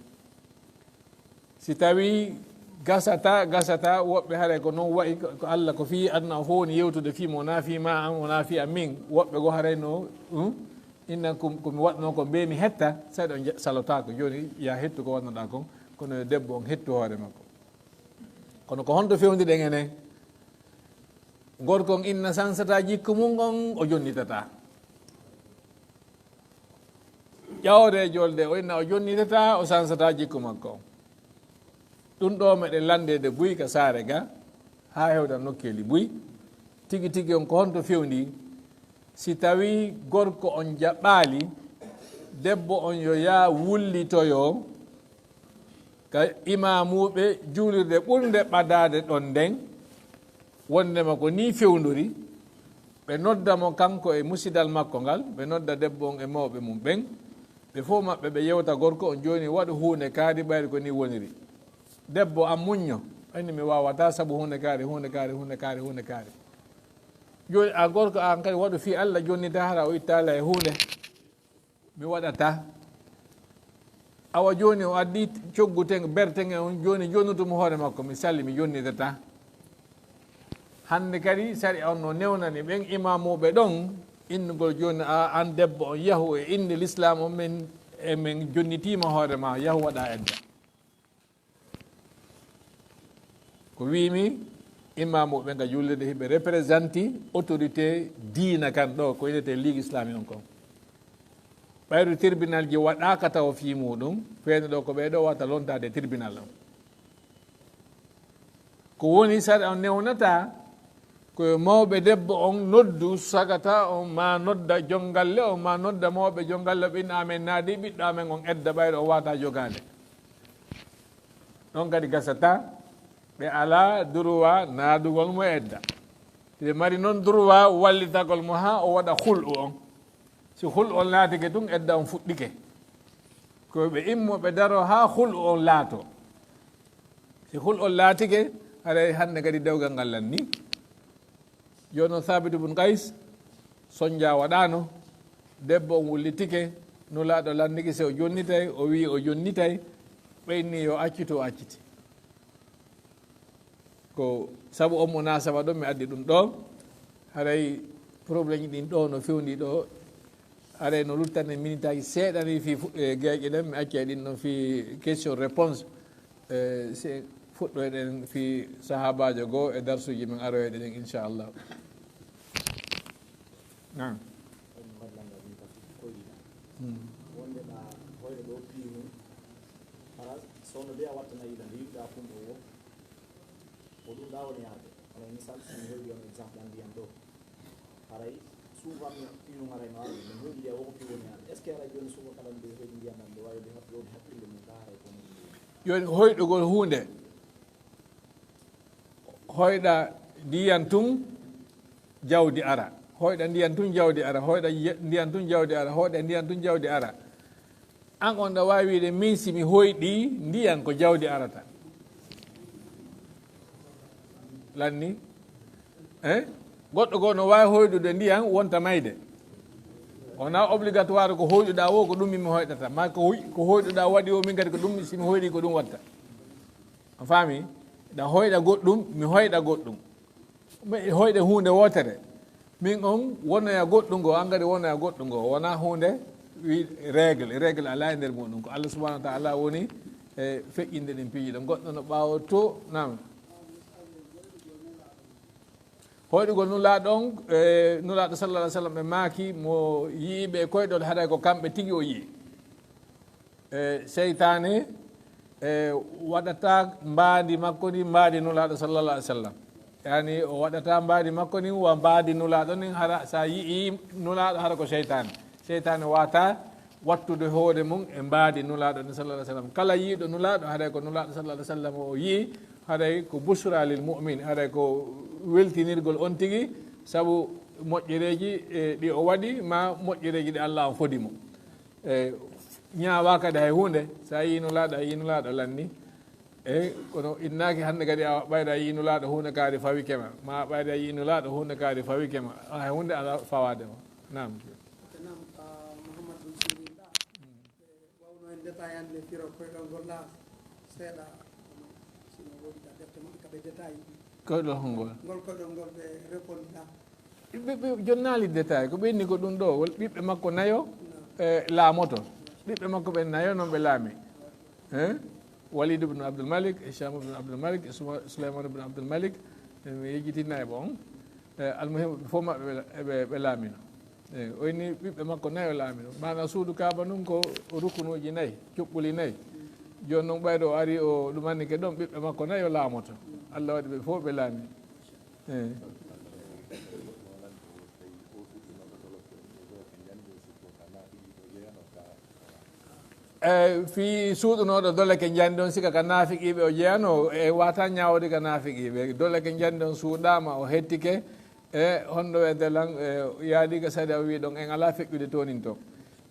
Si tawii gasata, gasata, woɓɓe haray ko noon wayi, ko, ko Alla ko fii aduna o fof woni yewtude fii mo, wonaa fii maa an, wonaa fii an min. Woɓɓe goo haray no, hmm? Innan ko, ko mi waɗnoo ko mbee mi hetta, saɗi on ja-, salotaako. Jooni yaa hettu ko waɗnoɗaa kon, kono yo debbo on hettu hoore makko. Kono ko honto fewndiɗen enen? Gorko on inna sansataa jikku mum on, o jonnitataa. Ƴawre e jolde, o inna o jonnitataa, o sansataa jikku makko on. Ɗum ɗoo meɗen lanndeede buy ka saare ga, haa hewta nokkeeli buy. Tigi tigi on ko honto fewndii? Si tawii gorko on jaɓaali, debbo on yo yaa wullitoyoo ka imaamuuɓe juulirde ɓurnde ɓadaade ɗon nden, wonndema ko nii fewndori, ɓe nodda mo kanko e musidal makko ngal, ɓe nodda debbo on e mawɓe mum ɓen, ɓe fof maɓɓe ɓe yewta gorko on, jooni waɗu huunde kaari ɓayri ko nii woniri. Debbo an muñño, anni mi waawataa sabu huunde kaari, huunde kaari, huunde kaari, huunde kaari. Jooni a gorko an kadi waɗu fii Alla jonnita hara o ittaali e huunde. Mi waɗataa. Awa jooni o addi coggu ten, bertenge on, jooni jonnutu mo hoore makko, mi salli, mi jonnitataa. Hannde kadi sariya on no newnani ɓen imaamuuɓe ɗon innugol jooni a, an debbo on yahu e innde Lislaam on, min, e min jonnitiima hoore ma, yahu waɗa edda. Ko wiimi, imaamuuɓe nga jullirde hiɓe représenté autorité diina kan ɗo, ko wiyetee Ligue Islamique on kon. Ɓayru tribunal ji waɗaaka tawa fii muuɗum, feewde ɗo ko ɓee ɗo wata lontaade tribunal on. Ko woni sariya on newnata, ko yo mawɓe debbo on noddu sagata on, maa nodda jonngalle on, maa nodda mawɓe jonngalle on, ɓe inna amen naadi ɓiɗɗo amen on edda ɓayru o waawataa jogaade. Ɗon kadi gasata, ɓe alaa duruwaa naadugol mo edda. Ɓe mari noon duruwaa wallitagol mo haa o waɗa hul'u on. Si hul'u on laatike tun, edda on fuɗɗike. Ko ɓe immo ɓe daro haa hul'u on laato. Si hul'u on laatike, haray hannde kadi dewgal ngal lannii. Jooni o Saabit bun Qays, sonnjaa waɗaano, debbo on wullitike, Nulaaɗo lanndike si o jonnitay, o wi'i o jonnitay, ɓe inni yo accitu, o acciti. Ko sabu on munaasaba ɗo mi addi ɗum ɗo, haray problème ɗin ɗo no fewndi ɗo, haray no luttani minitaaji seeɗa ni fii fu-, e geeƴe ɗen, mi accay ɗin ɗon fii question réponse. E, si fuɗɗoyɗen fii sahaabaajo goo e darsuuji men aroyɗi ɗin, inchallah. Naam. Hmm. Wonde ɗa hoyɗo ɗo piyi mum, hara sowno be a wattana yiɗande yiɗɗa kum ɗo wo, ko ɗum ɗa woni yaade. Hono misal, si mi hoyɗi on exemple an ndiyam ɗo. Haray souvent mi ɗum haray no arde, min hoyɗi ɗe woko piwoni arde. Est-ce que haray jooni souvent kala nde hoyɗi ndiyam am nde wawi nde haɓɓi woni haɓɓirde mum ka haray ko mum? Jooni hoyɗugol huunde, hoyɗa ndiyan tun jawdi ara, hoyɗa ndiyan tun jawdi ara, hoyɗa ye-, ndiyan tun jawdi ara, hoyɗa ndiyan tun jawdi ara. An on ɗa waawi wiide, min si mi hoyɗii ndiyan ko jawdi arata. Lanni? Eh? Goɗɗo goo no waawi hoyɗude ndiyan wonta mayde. Wonaa obligatoire ko hoyɗuɗaa woo ko ɗum min mi hoyɗata. Maa ko hoy-, ko hoyɗuɗaa waɗi o min kadi ko ɗum si mi hoyɗii ko ɗum watta. A faami? Ɗa hoyɗa goɗɗum, mi hoyɗa goɗɗum. Mi hoyɗa huunde wootere. Min on wonoya goɗɗum ngo, an kadi wonoya goɗɗum ngo. Wonaa huunde wi règle, règle alaa e nder muɗum. Ko Allah subhanahu wa ta'ala woni e feƴƴinde ɗin piiji ɗon. Goɗɗo no ɓaawo to, naam. Hoyɗugol Nulaaɗo on, e, Nulaaɗo sallallahu alaihi wasallam ɓe maaki mo yi'i ɓe e koyɗol haray ko kamɓe tigi o yi'i. E, seytaane, e, waɗataa mbaadi makko ndi mbaadi Nulaaɗo sallallahu alaihi wasallam. Yani o waɗataa mbaadi makko ndin wa mbaadi Nulaaɗo ndin, hara sa yi'i Nulaaɗo hara ko seytaane. Seytaane waawataa wattude hoore mum e mbaadi Nulaaɗo ndin sallallahu alaihi wasallam. Kala yi'iiɗo Nulaaɗo haray ko Nulaaɗo sallallahu alaihi wasallam o yi'i, haray ko busra lil mu'min, haray ko weltinirgol on tigi sabu moƴƴereeji, e, ɗi o waɗi ma moƴƴereeji ɗi Allah on fodi mo. E, ñaawaa kadi hay huunde, so a yii Nulaaɗo, a yii Nulaaɗo lanni. E, kono innaaki hannde kadi a ɓayri a yii Nulaaɗo huunde kaari fawike ma, ma a ɓayri a yii Nulaaɗo huunde kaari fawike ma, hay huunde alaa fawaade ma. Naam. Ok, naam, ah, Mouhammad Bun Sirin ɗa. E, wawno en détail hannde firo koyɗol ngol ɗa seeɗa. Koyɗol hongol? Ngol koyɗol ngol ɓe reponda. Ɓe, ɓe jonnaali détail, ko ɓe inni ko ɗum ɗo, wol ɓiɓɓe makko nayo, e, laamoto. Ɓiɓɓe makko ɓen nayo noon ɓe laami. Hein? Walid ibn Abdul Malik, e Hisham ibn Abdul Malik, e Suma-, Sulaiman ibn Abdul Malik, e mi yejjitinna e ɓe on. E, almuhim, ɓe fof maɓɓe ɓe, ɓe, ɓe laamino. E, o inni ɓiɓɓe makko nayo laamino. Maana suudu Kaaba ndun ko rukunuuji nayi, cuɓɓuli nayi. Jooni noon ɓayde o ari o ɗumannike ɗon, ɓiɓɓe makko nayo laamoto. Allah waɗi ɓe fof ɓe laami. Eh. Eh, fii suuɗunooɗo doleke njandi on, sika ka naafiqiiɓe o jeyanoo, e wata ñaawde ka naafiqiiɓe. Doleke njandi on suuɗaama, o hettike, e honno wiyete lan, e yaadi ka sariya o wii ɗon, en alaa feƴƴude toonin ton.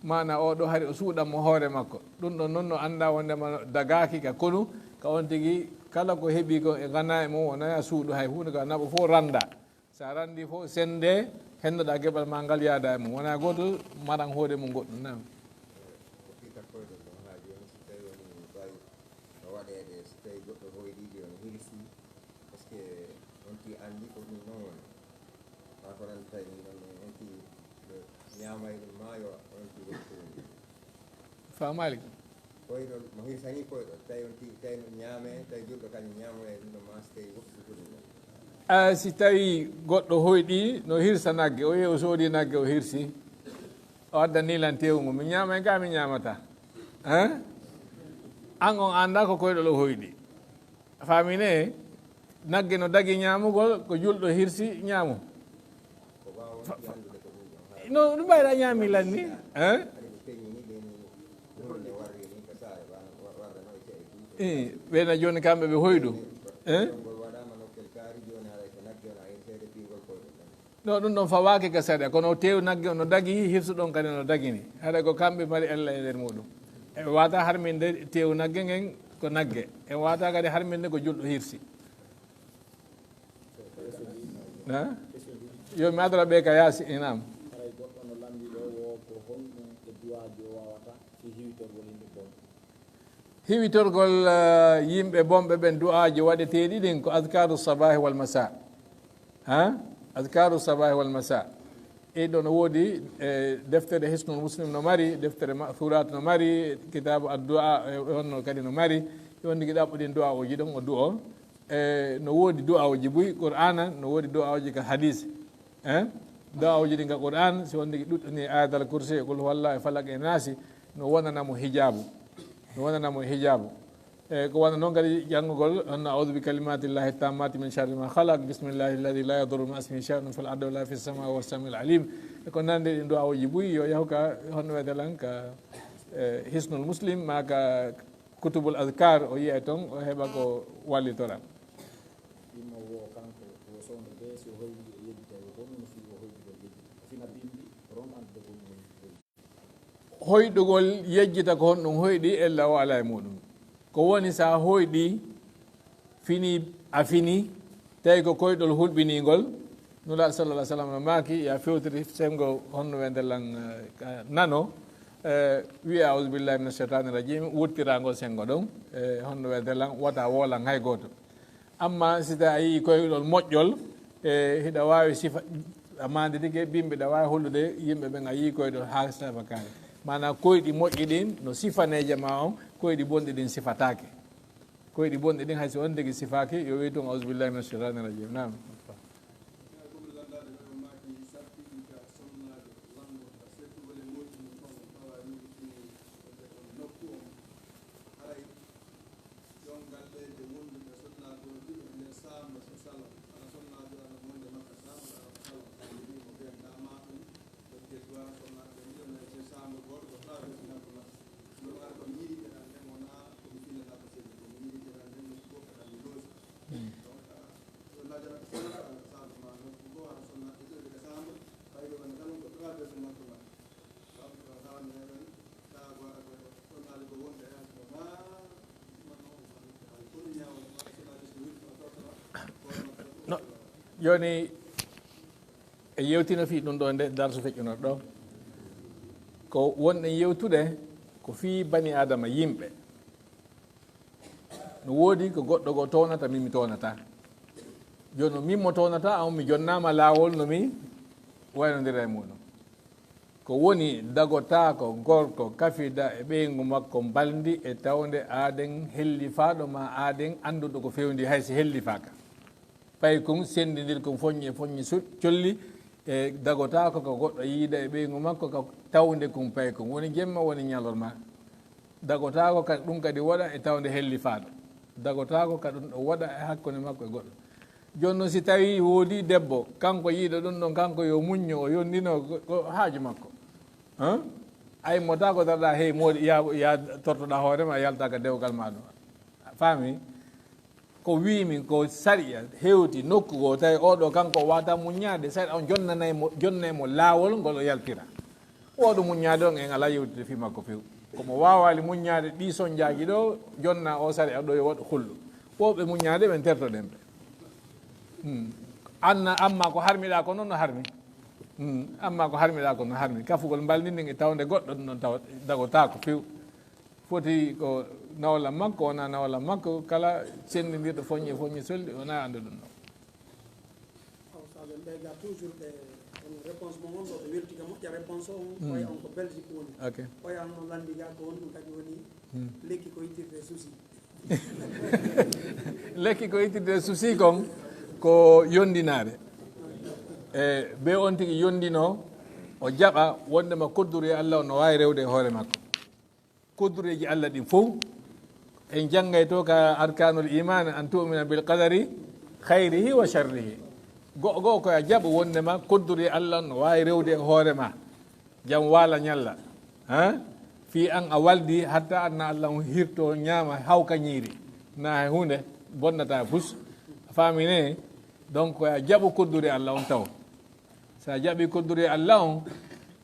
Maana o ɗo hari o suuɗan mo hoore makko. Ɗum ɗon noon no annda wondema dagaaki ka konu, ka on tigi kala ko heɓi ko e gana e mum, wona ya suuɗu hay huunde ka naɓo fof randa. Sa randi fof sende, hendoɗa geɓal ma ngal yaada e mum. Wona gooto maran hoore mum goɗɗum. Naam. Ko fii takkoyɗo ɗon haa jooni, so tawi woni bawi no waɗeede, so tawi goɗɗo hoyɗi jooni hirsi, est-ce que on ti anndi ko ɗum ɗon woni? Maa ko ranta tawi ɗum ɗon ɗum on ti ɓe ñaamay ɗum maa yo on ti goɗɗo ɗum. Fa Malik. Koyɗol, mo hirsani koyɗol, tawi on ti, tawi no ñaame, tawi julɗo kañum ñaamoya ɗum ɗon maa so tawi woɓɓe ɗum ɗon. A, si tawi goɗɗo hoyɗi, no hirsa nagge, o yehi o soodi nagge, o hirsi, o adda ni lan teewu ngu, mi ñaamay ka, mi ñaamata. Hein? An on annda ko koyɗol o hoyɗi. A faamine, nagge no dagi ñaamugol, ko julɗo hirsi ñaamu. Fa-, fa-, no, no mbayɗa ñaami lan ni? Hein? Eh, ɓeyna jooni kamɓe ɓe hoyɗu. Hein? No, ɗum ɗon fawaaki ka sariya, kono teewu nagge on no dagi, hirsu ɗon kadi no dagini. Haɗa ko kamɓe mari ella e nder muɗum. E wata harminde teewu nagge ngen ko nagge. E wata kadi harminde ko julɗo hirsi. Ha? Yo mi adora ɓe ka yaasi, inam. Haray goɗɗo no lamndi ɗo wo ko honɗum e duwaaji o waawata fii hiwitorgol yimɓe bonɓe? Hiwitorgol, eh, yimɓe bonɓe ɓen, du'aaji waɗeteeɗi ɗin ko adkaru sabahi wal masa. Ha? Adkaru sabahi wal masa. E ɗo no woodi, eh, deftere Hisnul Muslim no mari, deftere Ma'thurat no mari, kitaabu addu'a, eh, honno kadi no mari. E on tigi ɗaɓɓuɗen du'a'uji ɗon o du'o. E no woodi du'a'uji buy Qur'ana, no woodi du'a'uji ka hadis. Eh? Du'a'uji ɗin ka Qur'an, si on tigi ɗuɗɗini Ayatal Kursi, e Qul Huwallah, e Falak, e Naasi, no wonana mo hijaabu. No wonana mo hijaabu. E ko wona noon kadi janngugol, hono, "A'udhu bi kalimatillahi tammati min sharri ma khalaq, bismillahi alladhi la yadurru ma ismihi shay'un fil ardi wa la fis samai wa huwa samiul alim." E ko nande ɗin du'a'uji buy, yo yahu ka, honno wiyete lan, ka, eh, Hisnul Muslim, ma ka Kutubul Adhkar, o yi'ay ton, o heɓa ko wallitora. Ɗimmo wo kanko, wo sowno bee si o hoyɗi o yejjitay, wo honno no fii wo hoyɗugol yejjita? O fina bimbi, o ronka anndude ko honɗum woni hoyɗi. Hoyɗugol yejjita ko honɗum hoyɗi, ella o alaa e muɗum. Ko woni sa hoyɗi, fini, a fini, tawi ko koyɗol hulɓiningol, Nulaaɗo sallallahu alaihi wasallam no maaki, ya fewtiri sengo honno wende lan, eh, ka nano, eh, wi'a, "A'udhu billahi minash shaitani rajim," wurtirangol sengo ɗon, eh, honno wende lan, wata wolan hay gooto. Amma si tawi a yii koyɗol moƴƴol, eh, hiɗa waawi sifa, a maanditike bimbi, ɗa waawi hollude yimɓe ɓen a yii koyɗol haa saba kaari. Maanaa koyɗi moƴƴi ɗin no sifaneeje ma on, koyɗi bonɗi ɗin sifataake. Koyɗi bonɗi ɗin, hay si on tigi sifaaki, yo wi'u tun, "A'udhu billahi minash shaitani rajim." Naam. No, jooni e yewtino fii ɗum ɗo nde darsu feƴƴunor ɗo. Ko wonɗen yewtude ko fii bani Adama, yimɓe. No woodi ko goɗɗo goo townata, min mi townata. Jooni, min mo townata, an mi jonnaama laawol no mi waynondira e muuɗum. Ko woni, dagotaako gorko kafida e ɓeyngu makko mbalndi e tawnde aaden hellifaaɗo maa aaden annduɗo ko fewndi, hay si hellifaaka. Paykun, senndindirkun, foññe, foññe su-, colli, e dagotaako ka goɗɗo yiida e ɓeyngu makko ka tawnde kun paykun. Woni jemma, woni ñalorma. Dagotaako ka ɗum kadi waɗa e tawnde hellifaaɗo. Dagotaako ka ɗum ɗo waɗa e hakkunde makko e goɗɗo. Jooni noon, si tawii woodi debbo, kanko yiiɗo ɗum ɗon, kanko yo muñño, o yondino ko, ko haaju makko. Hein? A immotaako daroɗaa, hey, moodi, ya, ya tortoɗaa hoore ma, yaltaa ka dewgal ma ɗum. A faami? Ko wiimi ko sariya hewti nokku goo, tawi oo ɗoo kanko o waawata muññaade, sariya on jonnanay mo, jonnay mo laawol ngol o yaltira. Wooɗo muññaade on en alaa yewtide fii makko few. Ko mo waawaali muññaade ɗii sonjaaji ɗoo, jonna o sariya ɗoo yo waɗ hulɗo. Wooɓe muññaade ɓen tertoɗen ɓe. Hmm. Anna, amma ko harmiɗaa ko noon no harmi. Hmm. Amma ko harmiɗaa ko no harmi. Kafugol mbalndi ndin e tawnde goɗɗo ɗum ɗon tawa dagotaako few. Foti ko nawla makko, wonaa nawla makko, kala senndindirɗo foññe, foññe solli, wonaa anndu ɗum ɗon. Aw, so ɓe ɓe ga toujours ɓe, on réponse mo on ɗo, ɓe welti ka moƴƴa réponse o, on, hmm, oya on ko Belgique woni. Ok. Oya on no lanndi ga ko honɗum kadi woni, hmm, lekki ko ittirte souci. Lekki ko ittirte souci kon ko yondinaare. E, be on tigi yondino, o jaɓa wondema kodduri Allah on no waawi rewde e hoore makko. Koddureeji Allah ɗin fow, en janngay to ka Arkaanul Iimaan, an tu'mina bil qadari khayrihi wa sharrihi. Go'o go'o ko a jaɓu wondema kodduri Allah no waawi rewde e hoore ma. Jam waala ñalla. Ha? Fii an a waldi hatta anna Allah on hirto ñaama hawka ñiiri. Na hay huunde bonnata fus. A faami ne? Donc, ko a jaɓu kodduri Allah on taw. So a jaɓii kodduri Allah on,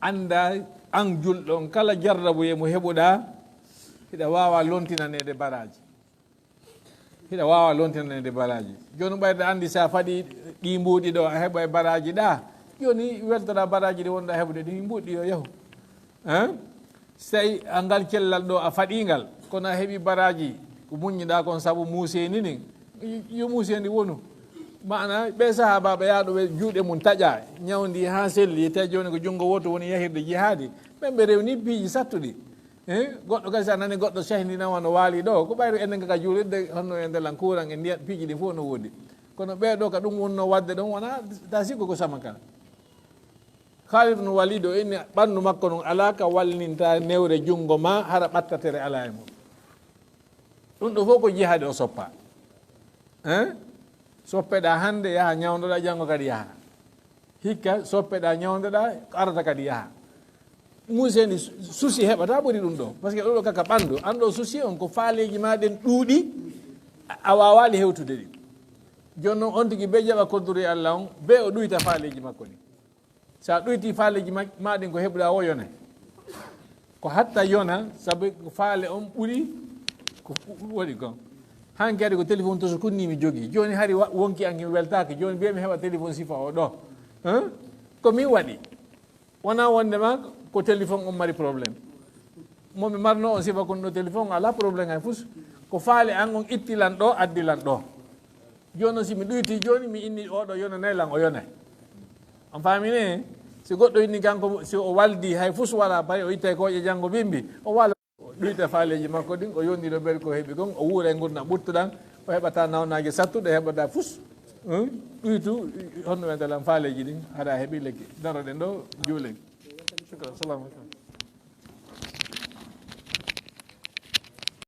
annda an julɗo on, kala jarrabuye mo heɓuɗaa, hiɗa waawa lontinaneede baraaji. Hiɗa waawa lontinaneede baraaji. Jooni ɓayde anndi so a faɗi ɗii mbuuɗi ɗo, a heɓay baraaji ɗaa. Jooni weltoraa baraaji ɗi wonɗaa heɓude ɗin, mbuuɗi yo yahu. Hein? So tawi a ngal cellal ɗo a faɗii ngal, kono a heɓii baraaji, ko muññiɗaa kon sabu muuseendi ndin, yo muuseendi wonu. Maana, ɓee sahaabaaɓe yahɓe juuɗe mum taƴaa, ñawndii haa selli, tawi jooni ko junngo wooto woni yahirde jihaadi. Ɓen ɓe rewnii piiji sattuɗi. Eh, goɗɗo kadi, so a nanii goɗɗo cahindinama no waali ɗo, ko ɓayru enen ka juulirde, honno e ndelan kuuran e ndiyam, piiji ɗin fof no woodi. Kono ɓee ɗo ka ɗum wonnoo waɗde ɗon, wonaa ta sikku ko sama kala. Khalid ibn Walid o inni ɓanndu makko non alaa ka wallinta newre junngo ma hara ɓattatere alaa e mum. Ɗum ɗo fof ko jihaade o soppa. Hein? Soppeɗaa hannde, yaha ñawndoɗaa, janngo kadi yaha. Hikka soppeɗaa, ñawndoɗaa, ko arata kadi yaha. Muuseendi su-, susi heɓata ɓuri ɗum ɗo. Parce que ɗo ɗo kaka ɓanndu. An ɗo susi on ko faaleeji ma ɗen ɗuuɗi, a, a waawaali hewtude ɗi. Jooni noon on tigi be jaɓa kodduri Allah on, be o ɗuyta faaleeji makko ɗi. So a ɗoyti faaleeji ma, ma ɗin ko heɓuɗaa o yona. Ko hatta yona, sabu ko faale on ɓuri ko fu-, waɗi kon. Hankadi ko téléphone to so kunni mi jogii. Jooni hari wa-, wonki an mi weltaaki. Jooni mbiya mi heɓa téléphone sifa o ɗo. Hein? Ko min waɗi. Wonaa wondema ko téléphone on mari problème. Mo mi marno on sifa kon ɗo téléphone, alaa problème hay fus. Ko faale an on itti lan ɗo, addi lan ɗo. Jooni noon, si mi ɗoytii jooni, mi inni oɗo yonanay lan, o yonay. On faami ne? Si goɗɗo inni kanko, si o waldi, hay fus wala, bari o ittay kooƴe janngo bimbi, o wala. O ɗoyta faaleeji makko ɗin, o yondiro ɓen ko heɓi kon, o wuura e ngurndan ɓuttuɗan, o heɓata nawnaaje sattuɗe, heɓata fus. Hmm? Ɗoytu, honno wiyata lan faaleeji ɗin, hara heɓi lekki. Daroɗen ɗo, juulen. Shukran, salamu aleykum.